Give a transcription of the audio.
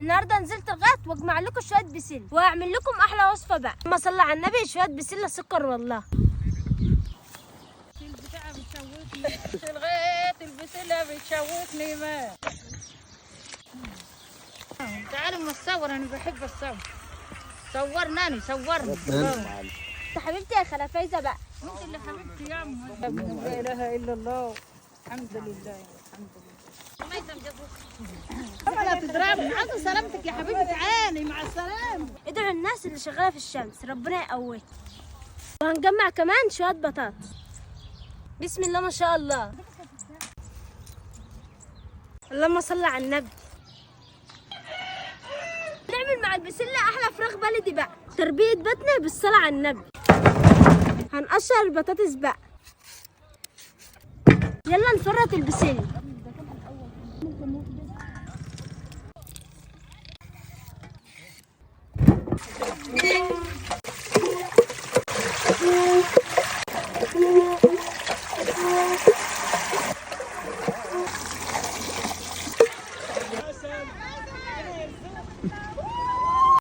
النهارده نزلت الغيط واجمع لكم شوية بسلة واعمل لكم احلى وصفه بقى. ما صلى على النبي، شوية بسلة سكر والله. البتاعة بتشوكني الغيط، البسلة بتشوكني. ما تعالوا ما نصور، انا بحب الصور. صورنا انا صورنا. انت حبيبتي يا خاله فايزه بقى. انت اللي حبيبتي يا عم. لا اله الا الله، الحمد لله الحمد لله. لا تضربني، عاوزة سلامتك يا حبيبي. تعالي مع السلامة. ادعوا الناس اللي شغالة في الشمس ربنا يقويك. وهنجمع كمان شوية بطاطس. بسم الله ما شاء الله، اللهم صل على النبي. نعمل مع البسله احلى فراخ بلدي بقى، تربيه بطنه بالصلاة على النبي. هنقشر البطاطس بقى. يلا نفرط البسله.